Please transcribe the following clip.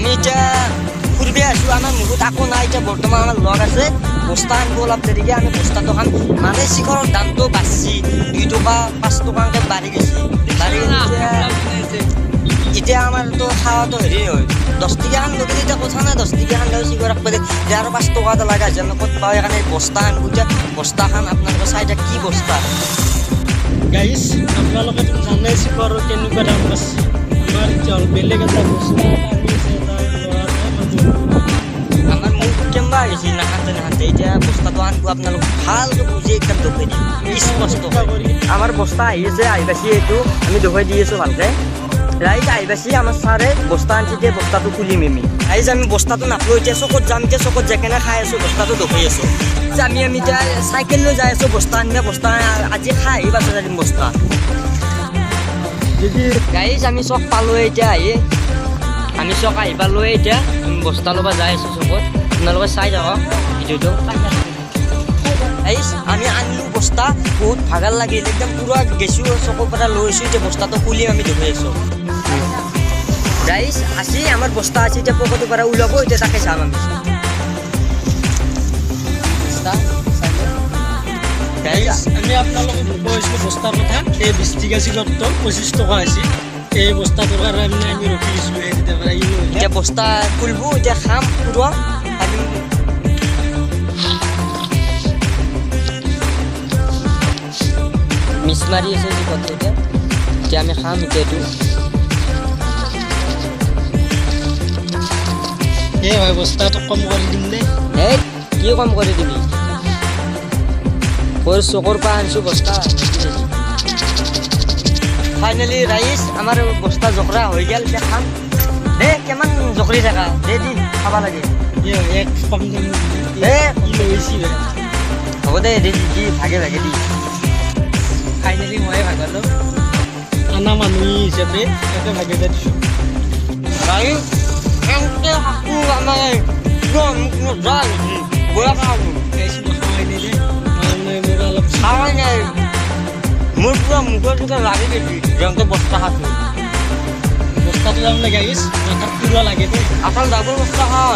আমি এতিয়া ফুৰিব আছোঁ, আমাৰ মুখত আকো নাই। এতিয়া বৰ্তমান আমাৰ লগ আছে, বস্তা আনিব অলপ দেৰিকৈ, আমি বস্তাটো খাম। মানে চিখৰৰ দামটো বাঢ়ছি, 2 টকা 5 টকাকৈ বাঢ়ি গৈছে, বাঢ়ি গৈছে। এতিয়া আমাৰতো খাৱাটো হেৰি হয়, 10 টকীয়াখন লগিলে এতিয়া কথা নাই, 10 টকীয়াখন লৈ চিখৰ এক পেকেট এতিয়া আৰু 5 টকা এটা লগা হৈছে, আমি ক'ত পাওঁ? সেইকাৰণে বস্তা আনিব। এতিয়া বস্তাখন আপোনালোকে চাই থাক, কি বস্তা। গাইছ, আপোনালোকেতো জানে চিখৰৰ কেনেকুৱা দাম বাঢ়ছে। আমাৰ এতিয়া হ'ল বেলেগ এটা বস্তা এটা আনি আছে এটা ল'ৰা এটাই, আমাৰ বন্ধু। আমাৰ মুখ কেম্বা আহিছে নাখান্তে নাখান্তে। এতিয়া বস্তাটো আনিব, আপোনালোক ভালকৈ বুজি একদম দেখুৱাই দিম স্পষ্ট। কৰি আমাৰ বস্তা আহি আছে, আহি পাইছি, এইটো আমি দেখুৱাই দি আছোঁ ভালকৈ। ৰাইজ, আহি পাইছি, আমাৰ ছাৰে বস্তা আনিছে, এতিয়া বস্তাটো খুলিম আমি। ৰাইজ, আমি বস্তাটো নাপলোঁ, এতিয়া চকত যাম, এতিয়া চকত যাই কেনে খাই আছোঁ, বস্তাটো দেখুৱাই আছোঁ। আমি এতিয়া চাইকেল লৈ যাই আছোঁ বস্তা আনিব, বস্তা আজি খাই আহি পাছত আনিম বস্তা। যদি গাইজ, আমি চক পালোৱে এতিয়া আহি, আমি চক আহি পালোৱে। এতিয়া আমি বস্তা ল'ব যাই আছোঁ চকত, আপোনালোকে চাই থাকক ভিডিঅ'টো। গাইজ, আমি আনিলোঁ বস্তা, বহুত ভাগাৰ লাগিল, একদম পূৰা গেছোঁ, চকৰ পৰা লৈ আহিছোঁ। এতিয়া বস্তাটো খুলি আমি দেখুৱাই আছোঁ। গাইজ, আছে আমাৰ বস্তা আছে, এতিয়া পকেটৰ পৰা ওলাব, এতিয়া তাকে চাম আমি। বস্তা চাই লওক। গাইজ, আমি আপোনালোকক কৈছিলোঁ বস্তাৰ কথা, এই 20 টকীয়া চিখৰটো 25 টকা আছিল। এই বস্তাটোৰ কাৰণে আমি ৰখি দিছিলোঁ সেই তেতিয়াৰ পৰা ই নহ'লে। এতিয়া বস্তা খুলিব, এতিয়া খাম পূৰা আমি। মিছ মাৰি আছে যি কথা। এতিয়া এতিয়া আমি খাম এতিয়া এইটো। এই হয়, বস্তাটো কম কৰি দিম দেই। এই কি কম কৰি দিবি? তোৰ চকৰ পৰা আনিছোঁ বস্তা। ফাইনেলি ৰাইজ, আমাৰ বস্তা জকৰা হৈ গ'ল, এতিয়া খাম। দে, কিমান জকৰি থাকা, দে দি খাব লাগে। এই হয়, এক কম দিম। এ কি লৈছি ভাই। হ'ব দে, দি দি, ভাগে ভাগে দি। ফাইনেলি ময়ে ভাগালো। আনা মানুহ হিচাপে তাকে ভাগে দিছোঁ। ৰাইজ, সেনকে থাকোঁ, আমাৰ একদম মজা হৈছে, বয়া খাওঁ। গাইছ, মই খাৱাই নাই দেই, মানে মোৰ অলপ খাৱাই নাই, মোৰ পুৰা মুখৰ চুখে লাগি গৈছে যেনেকৈ বস্তা খাইছোঁ। বস্তাটো তাৰমানে গাইছ, মাথাত পুৰা লাগে দেই। আচল ডাবল বস্তা খাওঁ।